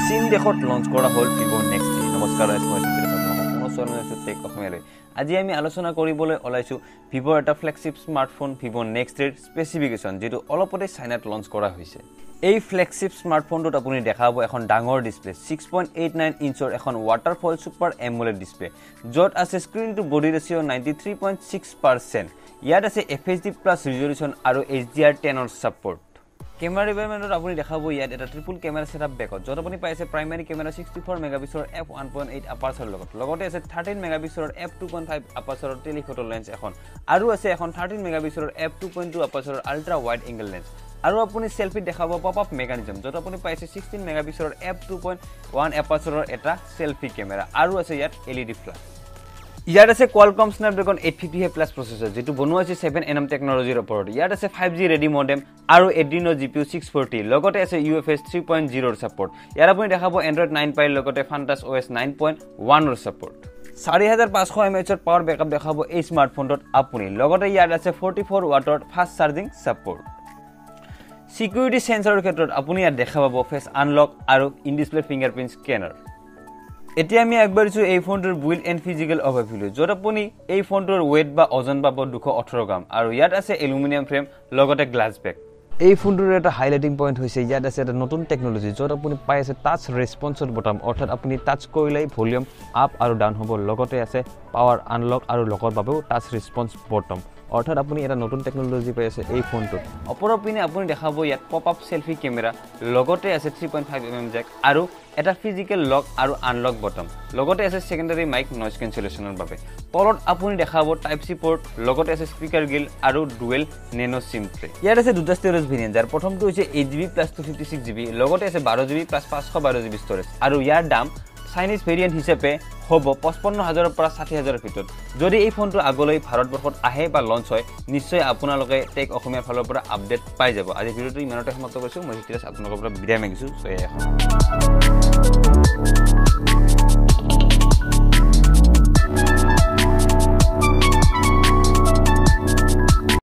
চীন দেশত লঞ্চ কৰা হ'ল ভিভ' নেক্স 3। নমস্কাৰ, মই টেক অসমীয়ালৈ। আজি আমি আলোচনা কৰিবলৈ ওলাইছোঁ ভিভ'ৰ এটা ফ্লেগশ্বিপ স্মাৰ্টফোন ভিভ' নেক্স 3ৰ স্পেচিফিকেশ্যন, যিটো অলপতে চাইনাত লঞ্চ কৰা হৈছে। এই ফ্লেগশ্বিপ স্মাৰ্টফোনটোত আপুনি দেখা পাব এখন ডাঙৰ ডিছপ্লে, 6.89 ইঞ্চৰ এখন ৱাটাৰফল ছুপাৰ এমোলেড ডিছপ্লে, য'ত আছে স্ক্ৰীণ টু বডি ৰেচিঅ' 93.6%। ইয়াত আছে এফএইচডি প্লাছ ৰিজলিউশ্যন আৰু এইচডিআৰ 10ৰ ছাপৰ্ট। কেমেৰা ডিপাৰ্টমেণ্টত আপুনি দেখাব ইয়াত এটা ট্ৰিপুল কেমেৰা ছেটআপ বেকত, য'ত আপুনি পাইছে প্ৰাইমাৰী কেমেৰা 64 মেগাপিক্সেলৰ এফ 1.8 আপাৰচাৰৰ লগত। লগতে আছে 13 মেগাপিক্সেলৰ এফ 2.5 আপাৰচাৰৰ টেলিফটো লেন্স এখন, আৰু আছে এখন 13 মেগাপিক্সেলৰ এফ 2.2 আপাৰচাৰৰ আল্ট্ৰা ৱাইড এংগল লেন্স। আৰু আপুনি চেল্ফিত দেখাব পপ আপ মেকানিজম, য'ত আপুনি পাইছে 16 মেগাপিক্সেলৰ এফ 2.1 এপাৰচাৰৰ এটা চেল্ফি কেমেৰা, আৰু আছে ইয়াত এলইডি ফ্লাছ। ইয়াত আছে কোৱালকম স্নেপড্ৰেগন 855 প্লাছ প্ৰচেছৰ, যিটো বনোৱা হৈছে 7 এনএম টেকনলজিৰ ওপৰত। ইয়াত আছে 5জি ৰেডি মডেম আৰু এড্ৰিনো জিপিইউ 640, লগতে আছে ইউএফএছ 3.0ৰ ছাপৰ্ট। ইয়াত আপুনি দেখাব এণ্ড্ৰইড 9 পাইৰ লগতে ফানটাচ অ'এছ 9.1ৰ ছাপৰ্ট। 4500 এমএএইচৰ পাৱাৰ বেকআপ দেখাব এই স্মাৰ্টফোনটোত আপুনি। লগতে ইয়াত আছে 44 ৱাটৰ ফাষ্ট চাৰ্জিং ছাপৰ্ট। ছিকিউৰিটি চেঞ্চৰৰ ক্ষেত্ৰত আপুনি ইয়াত দেখা পাব ফেচ আনলক আৰু ইন ডিছপ্লে ফিংগাৰপ্ৰিণ্ট স্কেনাৰ। এতিয়া আমি আগবাঢ়িছোঁ এই ফোনটোৰ বিল্ড এণ্ড ফিজিকেল অভাৰভিউ, য'ত আপুনি এই ফোনটোৰ ৱেইট বা ওজন পাব 218 গ্ৰাম, আৰু ইয়াত আছে এলুমিনিয়াম ফ্ৰেম, লগতে গ্লাছ বেক। এই ফোনটোৰ এটা হাইলাইটিং পইণ্ট হৈছে ইয়াত আছে এটা নতুন টেকনলজি, য'ত আপুনি পাই আছে টাচ ৰেচপন্সৰ বটাম, অৰ্থাৎ আপুনি টাচ কৰিলেই ভলিউম আপ আৰু ডাউন হ'ব। লগতে আছে পাৱাৰ আনলক আৰু লকৰ বাবেও টাচ ৰেচপন্স বটম, অৰ্থাৎ আপুনি এটা নতুন টেকনলজি পাই আছে এই ফোনটোত। ওপৰৰ পিনে আপুনি দেখাব ইয়াত পপ আপ চেল্ফি কেমেৰা, লগতে আছে 3.5 এমএম জেক আৰু এটা ফিজিকেল লক আৰু আনলক বটম, লগতে আছে ছেকেণ্ডাৰী মাইক নইজ কেঞ্চেলেশ্যনৰ বাবে। তলত আপুনি দেখাব টাইপ চি পৰ্ট, লগতে আছে স্পীকাৰ গ্ৰিল আৰু ডুৱেল নেন' চিম ট্ৰে। ইয়াত আছে দুটা ষ্ট'ৰেজ ভেৰিয়েণ্ট, যাৰ প্ৰথমটো হৈছে 8 GB plus 256 GB, লগতে আছে 12 জিবি প্লাছ 512 জিবি ষ্ট'ৰেজ, আৰু ইয়াৰ দাম চাইনিজ ভেৰিয়েণ্ট হিচাপে হ'ব 55 হাজাৰৰ পৰা 60 হাজাৰৰ ভিতৰত। যদি এই ফোনটো আগলৈ ভাৰতবৰ্ষত আহে বা লঞ্চ হয়, নিশ্চয় আপোনালোকে টেক অসমীয়াৰ ফালৰ পৰা আপডেট পাই যাব। আজি ভিডিঅ'টো ইমানতে সমাপ্ত কৰিছোঁ। মই সিদ্ধিৰাজ আপোনালোকৰ পৰা বিদায় মাগিছোঁ। চ' এখন।